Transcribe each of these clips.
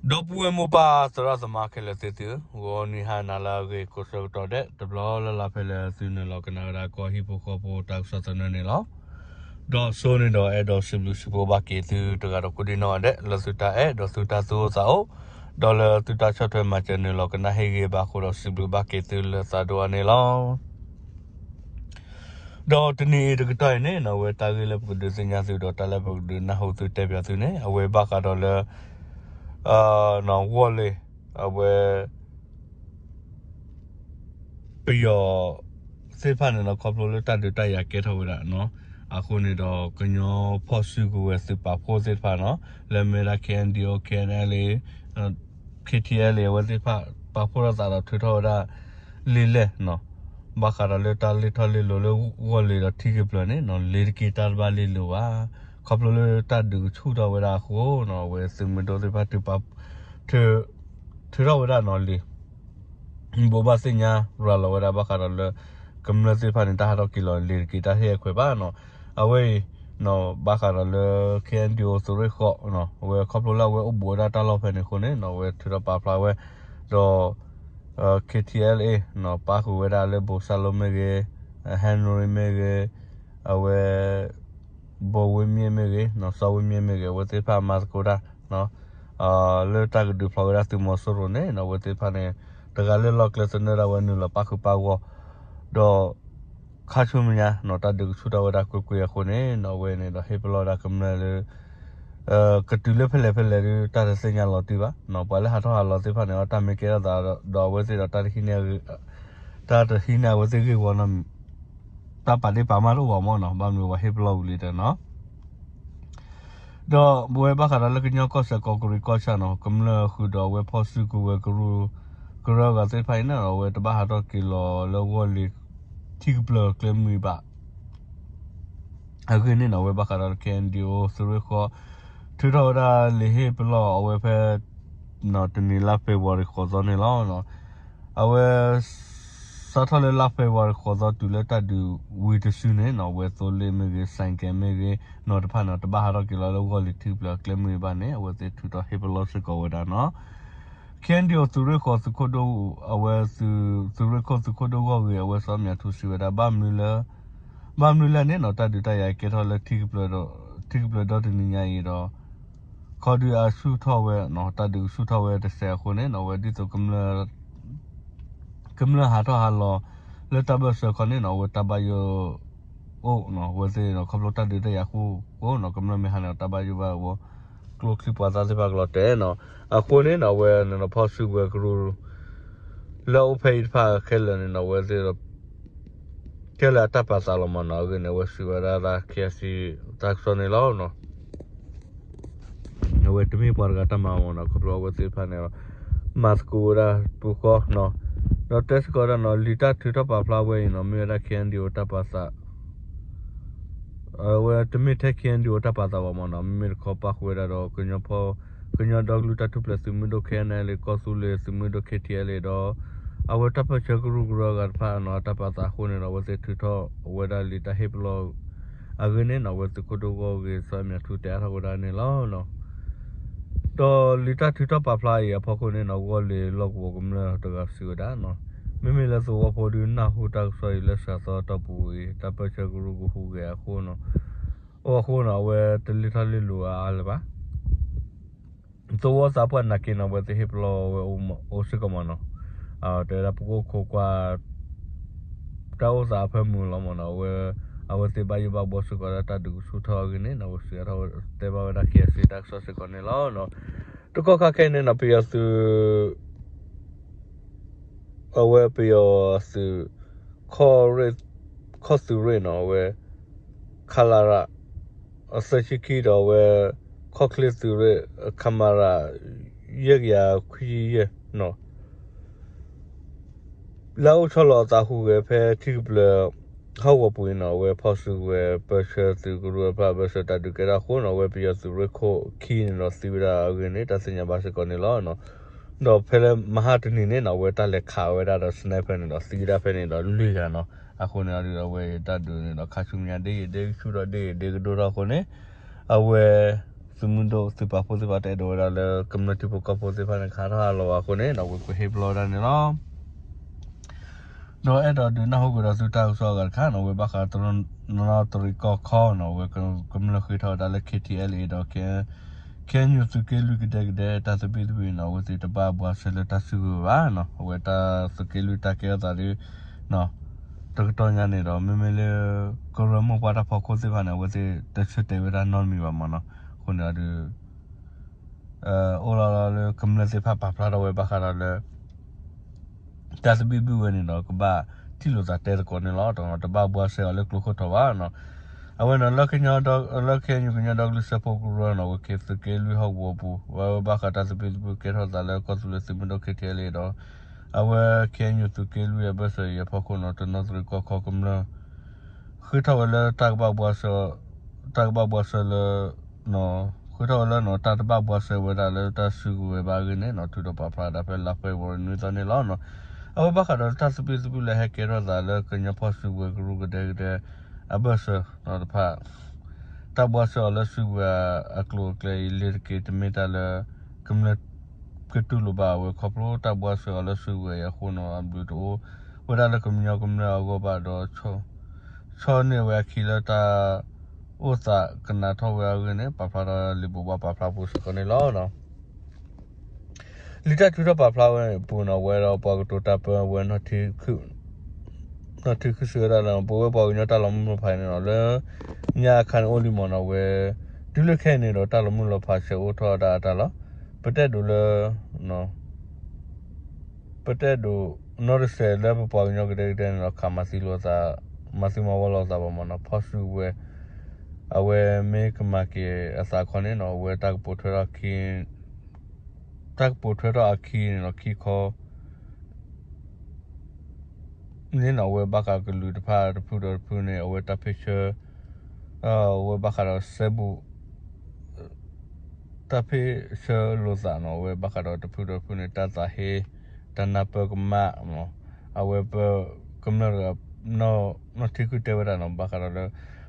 ဒီပုၢ်ဝဲၢ်မိၢ်ပၢ်သရၣ်သမါခဲလၢာ်သ့ၣ်သုဧၢ, ဂီၤနံၤဟါနၤလၢအဂ့ၤ ကိးဆၢကတီၢ်ဒဲး တဘျီလၢ်လၢ်ဖဲလၢသုနုာ်လီၤကနၣ်ဝဲဒၣ်ကီၢ်ဟံၣ်ဖိဃီဖိတၢ်ကစီၣ်သနၢၣ်န့ၣ်လီၤ. ဒီးစိန့ၣ်ဒီးအဲၣ်ဒိးစံးဘျုးစံးဖှိၣ်ဘၣ်က့ၤသုတဂၤဒီးကိးဒံနီၢ်ဂၤဒဲး လၢသုတၢ်အဲၣ်ဒီးသုတၢ်သူၣ်အိၣ်သးအိၣ်, ဒီးလၢသုတၢ်ဆီၣ်ထွဲမၤစၢၤနုာ်လီၤကနၣ်ဟ့ၣ်ဂံၢ်ဘါအဃိဒီးစံးဘျုးဘၣ်က့ၤသုလၢသးဒိၣ်အါန့ၣ်လီၤ. ဒီးတနံၤအံၤတကတီၢ်အံၤန့ၣ် အဝဲတၢ်ဂ့ၢ်လၢပကဒုးသ့ၣ်ညါသုဒီးတၢ်လၢပကဒုးနၢ်ဟူသုတဲပၠးသုန့ၣ် အဝဲဘၣ်ဃးဒီးလၢ ဂီၢ်လ့ၣ် အဝဲ ပယီၤသ့ၣ်တဖၣ်န့ၣ်ဒီး ခီဖျိလၢတၢ်ဒုးတၢ်ယၤကဲထီၣ်ဝဲဒၣ်နီၤ, အဃိန့ၣ်ဒီး ကညီဖီၣ်စုကဝဲၤသုးပာ်ဖှိၣ်သ့ၣ်တဖၣ်နီၤ, လၢမ့ၢ်ဝဲဒၣ် KNDO KNLA KTLA အဝဲသ့ၣ်တဖၣ် ပာ်ဖှိၣ်ထီၣ်သးဒီးထုးထီၣ်ဝဲဒၣ် လံာ်လဲၢ်နီၤ, ဘၣ်ဃးဒီးလၢတၢ်လ့ၢ်ထီၣ်လ့ၢ်လီၤလၢဂီၢ်လ့ၣ်ဒီးထံကပျၢၤန့ၣ်နီၤ, လ့ၤတက့ၤတၢ်တဘၣ်လ့ၢ်လီၤဘၣ်, ခီဖျိလၢတၢ်ဒုးကဆူၣ်ထီၣ်ဝဲဒၣ်အဃိနီၤ, အဝဲသုးမုၢ်ဒိၣ်သ့ၣ်တဖၣ် ထုးထီၣ်ဝဲဒၣ်နီၤလံာ် ဘိးဘၣ်သ့ၣ်ညါရၤလီၤဝဲဒၣ်ဘၣ်ဃးဒီးလၢ ကမျၢၢ်သ့ၣ်တဖၣ်န့ၣ် တၢ်ဟးထီၣ်က့ၤလီၤ လ့ၤတက့ၤတၢ်ဟ့ၣ်အခွဲးဘၣ်နီၤ, အဝဲအံၤ ဘၣ်ဃးဒီးလၢ KNDO သုးရ့ၣ်ဃီ အဝဲခီဖျိလၢအဝဲအိၣ်ဘူးဝဲဒၣ်တၢ်လီၢ်ဖဲန့ၣ်အဃိန့ၣ်နီၤ, အဝဲထုးထီၣ်ပာ်ဖျါဝဲ ဒီး KTLA နီၤ ပၣ်ဃုာ်ဝဲဒၣ်လၢ ဘိၣ်စၢ်လိမ့ၢ်ဂ့ၤ, ဟဲရ့မ့ၢ်ဂ့ၤ, အဝဲ ဘိၣ်ဝ့မ့ၢ်မ့ၢ်ဂ့ၤ, စီၤဝ့မ့ၢ်မ့ၢ်ဂ့ၤ အဝဲသ့ၣ်တဖၣ်မၤသကိးတၢ် လၢတၢ်ကဒုးဖျီဝဲဒၣ်သုးမီၤစိရိၤန့ၣ်နီၤ, အဝဲသ့ၣ်တဖၣ်န့ၣ် တဂၤလၢလီၢ်ကျဲသနၢၣ်ဒၣ်ဝဲနုာ်လီၤပၣ်ဃုာ်ပၣ်ဂီၢ်, ဒီး ခါဆူညါနီၤ တၢ်ဒုးကဆူၣ်ထီၣ်ဝဲဒၣ်ကွ့ၢ်ကွ့ၢ်အဃိန့ၣ်နီၤ, အဝဲန့ၣ်ဒီးဟ့ၣ်ပလီၢ်ဝဲဒၣ်ကမျၢၢ်လၢ ကတုၤလၢဖဲလဲၣ်ဖဲလဲၣ်ဒီး တၢ်တသ့ၣ်ညါလီၤတံၢ်ဘၣ်နီၤ, ပှၤလၢဟးထီၣ်ဟးလီၤသ့ၣ်တဖၣ်န့ၣ် အတၢ်မ့ၢ်ကဲထီၣ်သးဒီးအဝဲသ့ၣ်ဒီး တၢ်တဟံးန့ၢ်အဝဲသ့ၣ်ဂ့ၢ်ဝီနီတမံၤ, တၢ်ပာ်ဒ့ၣ်ပာ်မၢ်တအိၣ်ဘၣ်မ့ၢ်နီၤ, ဘၣ်မနုၤပှၤဟ့ၣ်ပလီၢ်ဝံၤလံတဲနီၤ ဒီးပဝဲဘၣ်ဃးဒီးလၢကညီကီၢ်စဲၣ်ကီးကရံးကီၢ်ဆၣ်နီၤ, ကမျၢၢ်ဃုာ်ဒီးအဝဲဖီၣ်စုကဝဲၤကရူၢ် ကရၢအဂၤသ့ၣ်တဖၣ်အံၤန့ၣ်ဒီး အဝဲတဘၣ်ဟးထီၣ်က့ၤလီၤလၢဂီၢ်လ့ၤ ထံကပျၢၤကျဲမုၢ်ဘၣ် အဂ့ၢ်န့ၣ်နီၤ, အဝဲဘၣ်ဃးဒီး KNDO သုးရ့ၣ်ဃီ ထုးထီၣ်ဝဲဒၣ်လံာ်ဟ့ၣ်ပလီၢ်အဝဲဖဲ တနံၤလါ February ဃိးသီန့ၣ်လီၤ. အဝဲ စးထီၣ်လၢလါ February ဃိးသီတုၤလၢတၢ်ဒုးဝံၤတစုန့ၣ်နီၤ, အဝဲသိလ့ၣ်မ့ၢ်ဂ့ၤ ဆိုင်ကယ် မ့ၢ်ဂ့ၤနီၤတဖၣ်န့ၣ် တဘၣ်ဟးထီၣ်က့ၤလီၤလၢဂီၢ်လ့ၤထံကပျၢၤကျဲမုၢ်ဘၣ်န့ၣ် အဝဲသ့ၣ်ထုးထီၣ်ဟ့ၣ်ပလီၢ်စ့ၢ်ကီးဝဲဒၣ်နီၤ. KNDO သုးရ့ၣ်ဃီသုးခိၣ်ဒိၣ် အဝဲ သုးရ့ၣ်ခိၣ်သုးခိၣ်ဒိၣ်ဂီၢ်ဂ့ၤ အဝဲစီၤမၠးထူစံးဝဲဒၣ် ဘၣ်မနုၤလဲၣ်န့ၣ်နီၤ, တၢ်ဒုးတၢ်ယၤကဲထီၣ်လၢ ထံကပျၢၤဒီတနံၤညါအံၤဒီး ခီဒုးအဆူၣ်ထီၣ်ဝဲ တၢ်ဒုးကဆူၣ်ထီၣ်ဝဲတစဲးအဃိန့ၣ်နီၤ, အဝဲဒ်သိး ကမျၢၢ်ဟးထီၣ်ဟးလီၤလၢတၢ်ဘၢၣ်စၢၤခီန့ၣ်နီၤ, အဝဲတၢ်ဘၣ်ယိၣ်အိၣ်နီၤ, အဝဲသ့ၣ်ဒီးခီဖျိတၢ်ဒုးတၢ်ယၤဃိဃိနီၤ, ကမျၢၢ်မ့ၢ်ဟးန့ၣ် တၢ်ဘၣ်ယိၣ်ဘၣ်အဂီၢ် ကျိချံမျိာ်သၣ်သ့ၣ်တဖၣ်ကလီၤတဲာ်နီၤ, အဃိန့ၣ်နီၤ အဝဲန့ၣ်နီၤ ဖီၣ်စုကဝဲၤကရူၢ် လၢအအိၣ်ဖဲအံၤတဖၣ်ခဲလၢာ်န့ၣ်နီၤ အဝဲသ့ၣ်ဒီး ခဲလၢာ်အတၢ်ပာ်သးလီၤမ့ၢ်နီၤ, အဂ့ၢ်န့ၣ် အဝဲစံးဝဲဒၣ်သး KIC တၢ်ကစီၣ်န့ၣ်လီၤ. အဝဲတမ့ၢ်ပှၤတဂၤတၢ်မၤမ့ၢ်နီၤ, ခီဖျိအဝဲသ့ၣ်တဖၣ်န့ၣ် မၤသကိးဝဲဒၣ်ပူၤဃီနီၤ, ဒီးတဲစ့ၢ်ကီးဝဲဒၣ်နီၤ လံာ်တၢ်ထုးထီၣ်ပာ်ဖျါဝဲအံၤနီၤ မ့ၢ်ဝဲဒၣ် KNDO တၢ်ပာ်သး အဝဲတမ့ၢ်ထဲ KNDO တၢ်ပာ်သးဘၣ်မ့ၢ်နီၤ, မ့မ့ၢ်တခီပၣ်ဃုာ်ဝဲဒၣ်ဒီး ကညီဖီ ကညီဒီကလုာ်တၢ်ထူၣ်ဖျဲးသုးမုၢ်ဒိၣ် KNLA ကီၢ်သူလ့ၤသုးမုၢ်ဒိၣ် KTLA ဒီး အဝဲတၢ်ပၢၢ်ဆၢကရူၢ်ကရၢအဂၤတဖၣ်နီၤ တၢ်ပာ်သးအဃိန့ၣ်ဒီး အဝဲသ့ၣ်ထုးထီၣ်ဝဲဒၣ်လံာ်တၢ်ဟ့ၣ်ပလီၢ် အဂ့ၢ်န့ၣ်နီၤ အဝဲသုးခိၣ်ဒိၣ်ဂီၢ်ဂ့ၤ စီၤမၠးထူတဲအါထီၣ်ဝဲဒၣ်န့ၣ်လီၤ. ဒီးလံာ်တၢ်ထုးထီၣ်ပာ်ဖျါအံၤအဖီခိၣ်န့ၣ်နီၤ ဂီၢ်လ့ၤလီၢ်ကဝီၤကမျၢၢ်တဂၤစံးဝဲဒၣ်နီၤ, မ့မ့ၢ်လၢသဝီဖိဒုးနၢ်ဟူတၢ်ကစီၣ်အံၤလၢစှၤသီအတီၢ်ပူၤအံၤ တၢ်ပၢၢ်ဆၢကရူၢ်ကဟူးဂဲၤအဃိနီၤ, အဃိနီၤ အဝဲတလ့ၢ်ထီၣ်လ့ၢ်လီၤအါလၢၤဘၣ် သဝီသးပှၢ်နာ်က့နီၤ အဝဲသ့ၣ်ဟ့ၣ်ပလီၢ်ဝဲအိၣ်စ့ၢ်ကီးမ့ၢ်နီၤ, တဲဝဲဒၣ်ပကအိၣ်ခိးကွၢ် တၢ်အိၣ်သးအဖၢမုၢ်လီၤမ့ၢ်နီၤ, အဝဲ အဝဲသ့ၣ်ဘၣ်ယိၣ်ဘၣ်ဘှီစ့ၢ်ကီးဒၣ်တၢ်ဒုးကဆူၣ်ထီၣ်အဂ့ၢ်န့ၣ်နီၤ အဝဲစံးထီၣ်တဲဘၣ်ဝဲဒၣ် KIC တၢ်ကစီၣ်စ့ၢ်ကီးန့ၣ်လီၤ. တကီၢ်ခါခဲအံၤန့ၣ်နီၤ ပယီၤသုး အဝဲပယီၤသုး ခီၣ်ရ့ၣ် ခီၣ်သုးရ့ၣ်နီၤ အဝဲ ခလရ အသၢဆံခံဒီးအဝဲ ခီၣ်ချ့သုးရ့ၣ် ခမရ ယဲၢ်ကယၤခွံဆံယဲၢ်နီၤ လၢအအိၣ်ဆီလီၤအသးဟူးဂဲၤဖဲထံကပျၢၤဟီၣ်ကဝီၤပူၤအံၤနီၤ အဝဲဖီၣ်စုကဝဲၤပၢဆှၢသုးကရူၢ်အဖၣ်ဘၢၣ်စၢၤတၢ်ဒုးကဲထီၣ်အဃိနီၤ အဝဲပယီၤသုးရ့ၣ်ခိၣ်ခံန့ၣ်ဒီးသံဝဲဒၣ်အဂ့ၢ်န့ၣ် တၢ်သ့ၣ်ညါဘၣ်စ့ၢ်ကီးန့ၣ်လီၤ. ဒီးဖဲလၢမဟါတနံၤန့ၣ်နီၤ အဝဲတၢ်လဲၤခးဝဲဒၣ်ဒီး sniper န့ၣ်ဒီး သံဝဲဒၣ်ဖဲန့ၣ်ဒီးလွံၢ်ဂၤနီၤ အဃိန့ၣ်ဒီးအဝဲတၢ်ဒုးန့ၣ်ဒီးခါဆူညါဒ်ဂ့ၤဒ်ဆူၣ်ဒီးဒ်ဂ့ၤဒ်ကဒိၣ်ထီၣ်အဃိန့ၣ် အဝဲ သုးမုၢ်ဒိၣ်သုးပာ်ဖှိၣ်သ့ၣ်တဖၣ်တအဲၣ်ဒိးဝဲဒၣ်လၢကမျၢၢ်ထံဖိကီၢ်ဖိသ့ၣ်တဖၣ်န့ၣ် ကဟးထီၣ်ဟးလီၤဘၣ်အဃိန့ၣ် ဒီးဝဲကွဲးဟ့ၣ်ပလီၢ်ဝဲဒၣ်န့ၣ်လီၤ. ဒီးအဲၣ်ဒိးဒုးနၢ်ဟူကဒီးသုတၢ်ကစီၣ်အဂၤတခါန့ၣ် ဝဲဘၣ်ဃးတနီသရံၣ်ကီၢ်ခီန့ၣ် ဝဲကမျၢၢ်ဃ့ထီၣ်ဝဲဒၣ်လၢ ခ့ထံအဲလ်အ့ဒီး ခ့အ့အ့ၣ်ယူၣ် သုးက့လွံၢ်ကဒဲကဒဲ တၢ်သဘံၣ်သဘုၣ်န့ၣ် အဝဲသ့ၣ်တဘၣ်ဘှါဆှဲလၢတၢ်စုကဝဲၤဘၣ်နီၤ. အဝဲတၢ်သုးက့လွံၢ်တၢ်ကဲထီၣ်သးဒီး တကတီၢ်ညါန့ၣ်ဒီး မ့မ့ၢ်လၢ ကရၢမိၢ်ပှၢ်တၢ်ဖီခိၣ်သ့ၣ်တဖၣ်န့ၣ် အဝဲသ့ၣ်တဆၢတဲာ်ဝဲဒၣ်နီတမံၤဘၣ်မးနီၤ. အဃိန့ၣ်ဒီး အိၣ်လီၤလီၤလၢကမျၢၢ်သ့ၣ်တဖၣ်ပာ်ဖျါထီၣ်ဝဲဘၣ်ဃးဒီးလၢ တၢ်သဘံၣ်ဘုၣ်ဝဲန့ၣ်ဒီး ကဘၣ်ထံၣ်လိာ်သးတဲသကိးန့ၣ်လီၤ. တဘၣ်ဘှါဆှဲအီၤလၢကျိခိၣ်ထီဘၣ်နီၤ. အဝဲန့ၣ် လၢ ခ့အ့အ့ၣ်ယူၣ် ကညီဒီကလုာ်စၢဖှိၣ်ကရၢန့ၣ် ဝဲက့ၤသုးက့လွံၢ်ဟီၣ်ကဝီၤပူၤ ဝဲဘၣ်ဃးတၢ်သဘံၣ်သဘုၣ်ကဲထီၣ်သးလၢကီၢ်သူလ့ၤသုးမုၢ်ဒိၣ် ခ့ထံအဲလ်အ့ဒီး အဝဲ ခ့အ့အ့ၣ်ယူၣ် သုးက့လွံၢ်အဘၢၣ်စၢၤအံၤအဖီခိၣ်န့ၣ် တနီသရံၣ်ကီၢ်ခီကမျၢၢ် ဃ့ထီၣ်ဝဲလၢ တၢ်ကဘၣ်ဘှါဆှဲလၢ ဃ့ထီၣ်ဝဲလၢ တၢ်တဘၣ်ဘှါဆှဲဝဲဒၣ်လၢတၢ်စုကဝဲၤဘၣ်အဂ့ၢ်န့ၣ် ထုးထီၣ်ပာ်ဖျါဒၣ်ဖဲလါဖ့ၤဘြူၤအါရံၤနွံသီန့ၣ်လီၤ. အဝဲဘၣ်ဃးဒီးတၢ်သဘံၣ်သဘုၣ်လၢဟဲကဲထီၣ်သးလၢကညီဖီၣ်စုကဝဲၤကရူၢ်ကဒဲကဒဲ အဘၢၣ်စၢၤတဖၣ် တၢ်ဘှါဆှဲအီၤလၢစုကဝဲၤအကျိၤအကျဲအံၤ လ့ၤတက့ၤတမ့ၢ်တၢ်လၢ ကမျၢၢ်ကတူၢ်လိာ်ဘၣ်ဝဲ ခီဖျိတၢ်ဘှါဆှဲအီၤလၢစုကဝဲၤအံၤအဃိန့ၣ် အဘျုးတအိၣ်ဝဲဒၣ်လၢကညီကမျၢၢ်အဂီၢ်ဘၣ်ဒီး ဆီန့ၢ်ဝဲအခံလၢတၢ်အိၣ်သးကနးထီၣ်ဝဲအဂ့ၢ်န့ၣ် ပာ်ဖျါထီၣ်လံာ်ဘိးဘၣ်ပာ်ဖျါပူၤစ့ၢ်ကီးန့ၣ်လီၤ. လံာ်တၢ်ထုးထီၣ်ပာ်ဖျါဝဲအပူၤန့ၣ် အဝဲဒီးပှၤကတိၤတၢ်ပၢဝဲ နီၢ်ထံခုစံးဝဲဒၣ်လၢ ပဝဲပှၤကညီတၢ်လီၤမုၢ်လီၤဖးန့ၣ်ဒီး လၢညါအခါန့ၣ်အိၣ်လံမ့ၢ်နီၤ ဝဲ တုၤလၢခဲအံၤန့ၣ်ဒီး တၢ်လီၤမုၢ်လီၤဖးဆဲးအိၣ်ထီၣ်ဒၣ်အတၢ်လီၤ. ပတအဲၣ်ဒိးလၢ ပတအဲၣ်ဒိး နီၢ်တစဲးလၢပပှၤကညီကဒဲကဒဲန့ၣ်ဒီး ခးမၤသံလိာ်သး မၤသံမၤဝီလိာ်သးဘၣ်မ့ၢ်နီၤ ဖီၣ်စုကဝဲၤ အဝဲမ့ၢ်ကမၤက့ၤအသးခီန့ၣ်နီၤ အဝဲတၢ်ကပိာ်ထွဲထီၣ်အခံ တၢ်ကပိာ်ထွဲထီၣ်အခံန့ၣ်နီၤ ခံခီ န့ၣ်နီၤ အဝဲဘၣ်ဃးကလုာ်တဖၣ်တဖုဒီးတဖုန့ၣ် အဝဲတၢ်ဖ့ၣ်ဆၢ အဝဲဘၣ်ဃးဒီးစဲဘူး တၢ်ဖ့ၣ်ဆၢလိာ်သးနီၤ အဝဲဘၣ်ဃးဒီးတဖုဒီးတဖုန့ၣ် တၢ်သးဟ့ တၢ်နၢ်ပၢၢ်ကမၣ် အဝဲပကမျၢၢ်တဂၤ နီၢ်ထံခုတဲဝဲဒၣ်နီၤ ဘၣ်ဃးဒီးလၢ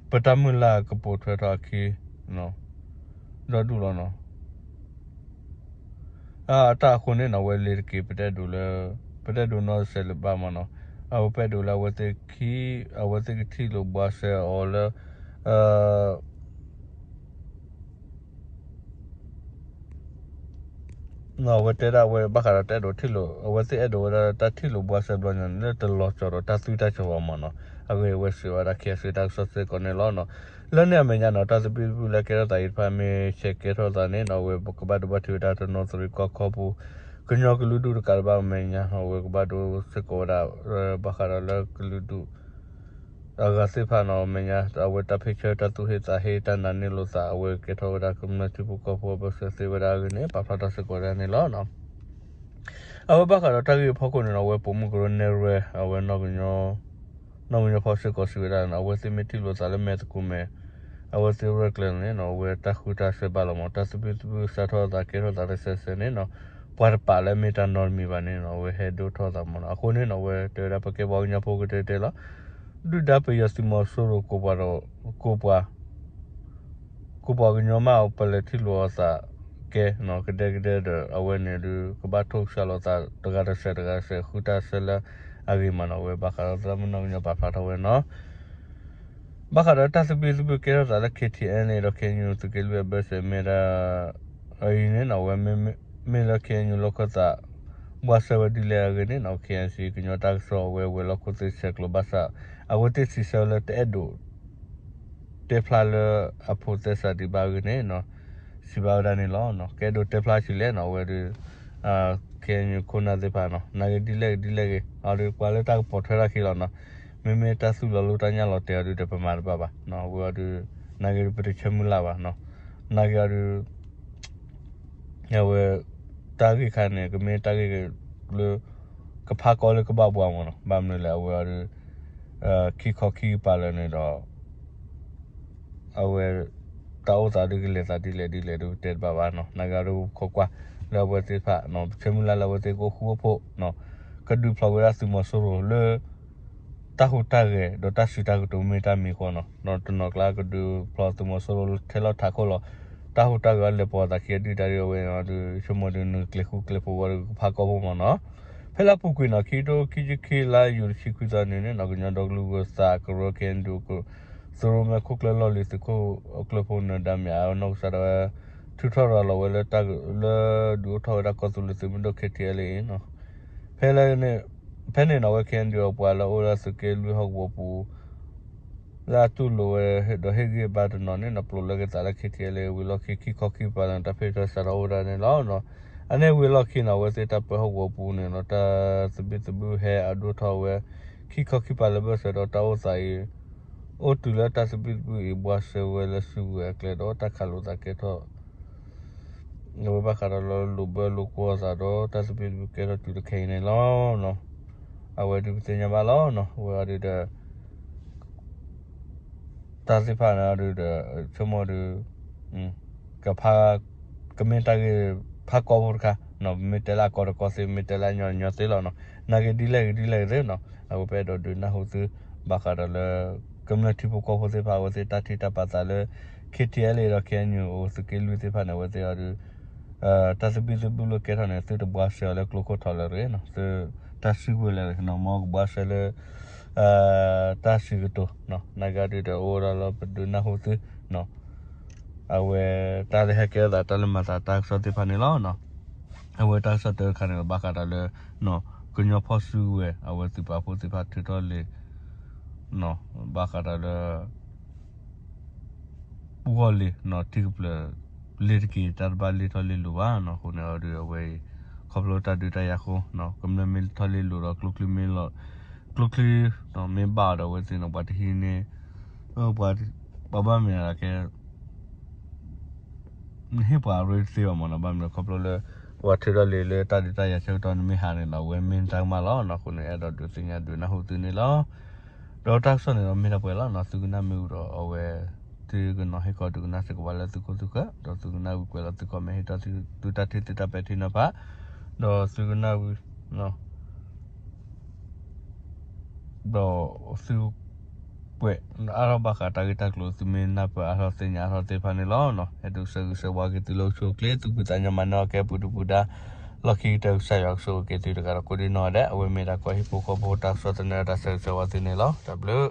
ပတၢ်မုၢ်လၢ်ကပိာ်ထွဲထီၣ်အခံ ဒီဒူၣ်လီၤနီၤ အတၢ်အဃိန့ၣ်နီၤ အဝဲလ့ၤတက့ၤ ပတအဲၣ်ဒိးလၢ ပတအဲၣ်ဒိးနီၢ်တစဲးလၢၤဘၣ်မ့ၢ်နီၤ အဝဲပအဲၣ်ဒိးလၢအဝဲသ့ၣ်ခံ အဝဲသ့ၣ်ကထံၣ်လိာ်ဘှါစဲအီၤလၢ အဝဲတဲဒၣ်အဝဲဘၣ်ဃးဒီးတအဲၣ်ဒိးထံၣ်လိာ် အဝဲသ့ၣ်အဲၣ်ဒိးဝဲဒၣ်တၢ်ထံၣ်လိာ်ဘှါစဲဘျီညါန့ၣ် လၢတလီၤကၠီၤဒီးတၢ်သွံၣ်တၢ်စီၤဘၣ်မ့ၢ်နီၤ အဂ့ၢ်အဝဲစံးဝဲဒၣ် ခ့အ့ၣ်အ့ၣ် တၢ်ကစီၣ်စ့ၢ်ကီးန့ၣ်လီၤ. လၢန့ၣ်အမဲာ်ညါနီၤ တၢ်သဘံၣ်သဘုၣ်လၢကဲထီၣ်သးအံၤတဖၣ် မ့ၢ်ဆဲးကဲထီၣ်သးန့ၣ်နီၤ အဝဲကဘၣ်ဒိဘၣ်ထံးဝဲဒၣ်တနီသရံၣ်ကီၢ်ခီပူၤ ကညီကလုာ်ဒူၣ်တကးတဘၣ်အမဲာ်ညါနီၤ အဝဲကဘၣ်ဒိစ့ၢ်ကီးဝဲဒၣ် ဘၣ်ဃးဒီးလၢကလုာ်ဒူၣ် အဂၤသ့ၣ်တဖၣ်နီၤ အမဲာ်ညါ အဝဲတၢ်ဖ့ၣ်ဆၢ တၢ်သူၣ်ဟ့သးဟ့ တၢ်နာ်န့ၢ်လိာ်သး အဝဲကဲထီၣ်ဝဲဒၣ်ကမျၢၢ်ထံဖိကီၢ်ဖိအဘၢၣ်စၢၤသ့ဝဲဒၣ်အဂ့ၢ်န့ၣ် ပာ်ဖျါထီၣ်စ့ၢ်ကီးဝဲဒၣ်န့ၣ်လီၤ. အဝဲဘၣ်ဃးဒီးတၢ်ဂ့ၢ်အဖီခိၣ်န့ၣ်နီၤ အဝဲပိာ်မုၣ်ကရၢနဲၣ်ရွဲၣ် အဝဲ နီၢ်ကညီဖီၣ်စ့ၢ်ကီးစံးဝဲဒၣ်နီၤ အဝဲသ့ၣ်မ့ၢ်ထံၣ်လိာ်သးလၢမဲာ်သကိးမဲာ် အဝဲသ့ၣ်ရဲၣ်ကျဲၤန့ၣ်နီၤ အဝဲတၢ်ဃုတၢ်စဲဘၣ်လီၤမ့ၢ် တၢ်သဘံၣ်သဘုၣ်စးထီၣ်အသးကဲထီၣ်သးတစဲးစဲးန့ၣ်နီၤ ပှၤတပာ်လၢမ့ၢ်တၢ်နီတမံၤဘၣ်န့ၣ်နီၤ အဝဲဟဲဒိၣ်ထီၣ်သးမ့ၢ်နီၤ အဃိန့ၣ်နီၤ အဝဲတဲဝဲဒၣ်ပကဲပှၤကညီဖိကတဲတဲလီၤ ဒုၣ်ဒါပယီၤသုးမီၤစိရိၤကိးပှၤဒီး ကိးပှၤ ကိးပှၤကညီမး ပလဲၤထံၣ်လိာ်အသးကဲနီၤ ကဒဲကဒဲဒီး အဝဲန့ၣ်ဒုး ကဘၣ်ထိၣ်ကဆှီလိာ်သးတဂၤတစဲးတဂၤတစဲး ဃုတၢ်ဆၢလၢအဂ့ၤမးနီၤ အဝဲဘၣ်ဃးဒီးသရၣ်မုၣ်နီၢ်ကညီပာ်ဖျါထီၣ်ဝဲနီၤ ဘၣ်ဃးဒီးတၢ်သဘံၣ်သဘုၣ်ကဲထီၣ်သးလၢ ခ့ထံအဲလ်အ့ဒီး ခ့အ့ၣ်ယူၣ်သုးက့လွံၢ်အဘၢၣ်စၢၤမ့ၢ်ဒၣ် အံၤန့ၣ်နီၤ အဝဲ မ့ၢ်လၢ ခ့အ့ၣ်ယူၣ် လီၢ်ခၢၣ်သး ဘှါဆၢဝဲဒ်လဲၣ်အဂ့ၢ်န့ၣ်နီၤ ခ့အ့ၣ်အၣ်စံၣ် ကညီတၢ်ကစီၣ်အဝဲဝဲၤလီၢ်ခိၣ်သ့ၣ်ဆဲးကျိးဘၣ်ဆၣ် အဝဲသ့ၣ်စံးဆၢလၢတအဲၣ်ဒိး တဲဖျါလၢအဖိးသဲစးဒံးဘၣ်အဂ့ၢ်န့ၣ်နီၤ စံးဘၣ်ဝဲဒၣ်န့ၣ်လီၤ. ကအဲၣ်ဒိးတဲဖျါဆံးလဲၣ်နီၤ အဝဲဒုး ခ့အ့ၣ်ယူၣ် ခိၣ်နၢ်သ့ၣ်တဖၣ်နီၤ နာ်က့ဒ်လဲၣ်ဂ့ၤဒ်လဲၣ်ဂ့ၤ အီၤဒုး ပှၤလၢတၢ်ကပိာ်ထွဲထီၣ်အခံလီၤနီၤ မ့မ့ၢ်တၢ်သူၣ်လီၤလိတၢ်ညၣ်လီၤတဲာ်အီၤဒုးဒီး ပမၤတဘၣ်ဘၣ်နီၤ အဝဲအီၤဒုး နာ်က့ဒုး ပတဆၢမုၢ်လၢ်ဘၣ်နီၤ နာ်က့အီၤဒုး အဝဲ တၢ်ဂ့ၢ်ခါန့ၣ် ကမ့ၢ်တၢ်ဂ့ၢ်လၢ ကဖးကီလၢကဘၣ်ပှၤမ့ၢ်နီၤ ဘၣ်မနုၤလဲၣ် အဝဲအီၤဒုး ခံခီခံကပၤလၢာ်န့ၣ်ဒီး အဝဲ တၢ်အိၣ်သးဒုးကလဲၤသးဒ်လဲၣ်ဒ်လဲၣ်ဒုး ပတဲတဘၣ်ဘၣ်နီၤ နာ်က့အီၤဒုး ခိးကွၢ်လၢအဝဲသ့ၣ်တဖၣ် ပဆၢမုၢ်လၢ်လၢအဝဲသ့ၣ်ကအိၣ်ဃူအိၣ်ဖိး ကဒုးဖျိးဝဲဒၣ်သုးမီၤစိရိၤလၢ တၢ်ဟူးတၢ်ဂဲၤ ဒီးတၢ်စံးတၢ်ကတိၤမ့ၢ်တၢ်မံၤဃီနီၤ ဒီးတနီၤကျါကဒုးဖျိးသုးမီၤစိရိၤလၢထဲလီၢ်ထးခိၣ်လီၤ တၢ်ဟူးတၢ်ဂဲၤအီၤလဲၤပိာ်သးခံအဒုၣ်ဒါဒ်အဝဲန့ၣ်ဒီး ဆိကမိၣ်ဒုးနကကျဲၤဃူကျဲၤဖိးဝဲဒီးကဖးကီၢ်ဖိမ့ၢ်နီၤ. ဖဲလၢအပူၤကွံာ်နီၤ ခံကထိခံဆံခံလါယူၤတဆံခွံသီန့ၣ်န့ၣ်နီၤ ကညီဒီကလုာ်ဂၢ်သးကရၢ KNDO သုးရိၣ်မဲခိၣ်ကျၢၢ်လီၢ်လံၤသုးခိၣ်အကျၢၢ်ဖိနၢၤဒါမ့ၢ်အနီၢ်ကစၢ်ဒၣ်ဝဲ ထုးထီၣ်ရၤလီၤဝဲလၢ လၢဒုးအိၣ်ထီၣ်ဝဲဒၣ်ကီၢ်သူလ့ၤသုးမုၢ်ဒိၣ် KTLA အံၤနီၤ. ဖဲလၢ ဖဲန့ၣ်နီၤ အဝဲ KNDO ပှၤလၢအအိၣ်လၢသုးက့လွံၢ်ဟီၣ်ကဝီၤပူၤ လၢအတူၢ်လိာ်ဝဲဒီးဟ့ၣ်ဂံၢ်ဘါတနီၤန့ၣ်နီၤ ပျိးလၢက့ၤသးလၢ KTLA ဝံၤလီၢ်ခံ ခံခီခံပၤလၢတၢ်ဖ့ၣ်ထီၣ်စးထီၣ်အိၣ်ဒၣ်န့ၣ်လီၤ. အန့ၣ်ဝံၤလီၢ်ခံနီၤ အဝဲသ့ၣ်တၢ်ပၢဟီၣ်ကဝီၤပူၤန့ၣ်နီၤ တၢ်သဘံၣ်သဘုၣ်ဟဲအဒိၣ်ထီၣ်ဝဲ ခံခီခံပၤလၢဘၢၣ်စၢၤဒီးတၢ်အိၣ်သးအံၤ အိၣ်တုၤလၢတၢ်သဘံၣ်သဘုၣ်အံၤ ဘှါရှဲဝဲလၢစုကဝဲၤအကျဲဒီးတၢ်ခးလိာ်သးကဲထီၣ် အဝဲဘၣ်ဃးဒီးလၢလိာ်ဘၢလိာ်ကွီၢ်သးဒီးတၢ်သဘံၣ်သဘုၣ်ကဲထီၣ်တုၤလၢခဲအံၤန့ၣ်လီၤ. အဝဲဒုးပသ့ၣ်ညါဘၣ်လီၤနီၤ အဝဲအီၤဒုးဒီး တၢ်သ့ၣ်တဖၣ်န့ၣ်အီၤဒုးဒီး ဆိကမိၣ်ဒုး ကဖး ကမ့ၢ်တၢ်ဂ့ၢ်ဖးကီၢ်ဖိတခါနီၤ ပမ့ၢ်တဲလၢအကီတကီသ့ ပမ့ၢ်တဲလၢအညီတညီသ့လီၤနီၤ နာ်က့ဒ်လဲၣ်ဂ့ၤဒ်လဲၣ်ဂ့ၤသ့နီၤ အဝဲပအဲၣ်ဒိးဒုးနၢ်ဟူသု ဘၣ်ဃးဒီးလၢ ကမျၢၢ်ထံဖိကီၢ်ဖိသ့ၣ်တဖၣ် အဝဲသ့ၣ်တၢ်ထံၣ်တၢ်ပာ်သးလၢ KTLA ဒီး KNU သုးက့လွံၢ်သ့ၣ်တဖၣ်န့ၣ် အဝဲသ့ၣ်အီၤဒုး တၢ်သဘံၣ်သဘုၣ်လၢကဲထီၣ်န့ၣ် သုတဘှါရှဲအီၤလၢကျိခိၣ်ထီလၢၤတဂ့ၤနီၤ သုတၢ်စုကဝဲၤလၢၤတဂ့ၤနီၤ မ်ကဘှါရှဲလၢ တၢ်စံးကတိၤ နာ်က့ဒုးဒီးအိၣ်ဝဲဒၣ်လၢပဒုးနၢ်ဟူသု အဝဲတၢ်လၢဟဲကဲထီၣ်သးတၢ်လၢမၤသးတၢ်ကစီၣ်သ့ၣ်တဖၣ်န့ၣ်လီၤ. အဝဲတၢ်ကစီၣ်တခါန့ၣ် ဘၣ်ဃးဒီးလၢ ကညီဖီၣ်စုကဝဲၤ အဝဲသုးပာ်ဖှိၣ်သ့ၣ်တဖၣ်ထုးထီၣ်လံာ် ဘၣ်ဃးဒီးလၢ ပူၤဂီၢ်လံာ်နီၤ ထံကပျၢၤလ့ၤတက့ၤ တၢ်တဘၣ်လ့ၤထီၣ်လ့ၤလိၤဘၣ်နီၤ အဃိန့ၣ်အီၤဒုးအဝဲအံၤ ခီဖျိတၢ်ဒုးတၢ်ယၤအဃိ ကမျၢၢ်မ့ၢ်လ့ၤထီၣ်လ့ၤလိၤဒီး ကျိချံမ့ၢ်လီၤ ကျိချံ မ့ၢ်ဘၣ်အီၤဒီးအဝဲသ့ၣ်န့ၣ် ပှၤတဟံးန့ၢ် ပှၤ ပှၤဘၣ်မနုၤလဲၣ်ကဲ နဟ့ၣ်ပှၤအရ့တသ့ဘၣ်မ့ၢ်နီၤ ဘၣ်မနုၤလဲၣ်ခီဖျိလၢ ပှၤထုးထီၣ်လံာ်လၢတၢ်ဒုးတၢ်ယၤဆၢကတီၢ်န့ၣ်မ့ၢ်ဟးန့ၣ်ဒီး အဝဲမ့ၢ်တၢ်ကမၣ်လီၤနီၤ အဃိန့ၣ် အဲၣ်ဒိးဒုးသ့ၣ်ညါဒုးနၢ်ဟူသုန့ၣ်လီၤ. ဒီးတၢ်ကစီၣ်န့ၣ်ဒီးမ့ၢ်ဒၣ်ပှဲၤလီၤနီၤ သုကနၣ်မ့ၢ်ဝံၤဒီးအဝဲ သုကနီၤဟ့ၣ်ခီဒုးကနၣ်စ့ၢ်ကီးဘၣ်လၢသုခိၣ်သုဃၢၤ ဒီးသုကနၣ်ဝံၤကွဲးလီၤသု comment ဟ့ၣ်ထီၣ်သုတၢ်ထံၣ်သုတၢ်ပဲာ်ထံနီၤဖး ဒီးသုကနၣ်ဝံၤ ဒီးသု ကွဲးအါထီၣ်ဘၣ်ဃးတၢ်ဂ့ၢ်တၢ်ကျိၤ သုမ့ၢ်နၢ်ပၢၢ်အါထီၣ်သ့ၣ်ညါအါထီၣ်သ့ၣ်တဖၣ်န့ၣ်လီၤ. အဲၣ်ဒိးဆၢဂ့ၤဆၢဝါက့ၤသုလၢအိၣ်ဆူၣ်အိၣ်ချ့ သူၣ်ဖှံသးညီမၤနၢၤအီၤကဲပူၤဒုၣ်ပူၤဒါ လီၢ်ခံကတၢၢ် ကစၢ်ယွၤကဆိၣ်ဂ့ၤက့ၤသုတဂၤဒီးကိးဒံနီၢ်ဂၤဒဲး အဝဲမ့ၢ်ဒၣ်ကီၢ်ဟံၣ်ဖိဃီဖိတၢ်ကစီၣ်သနၢၣ်တၢ်ဆၢဂ့ၤဆၢဝါသုန့ၣ်လီၤ. တၢ်ဘျုး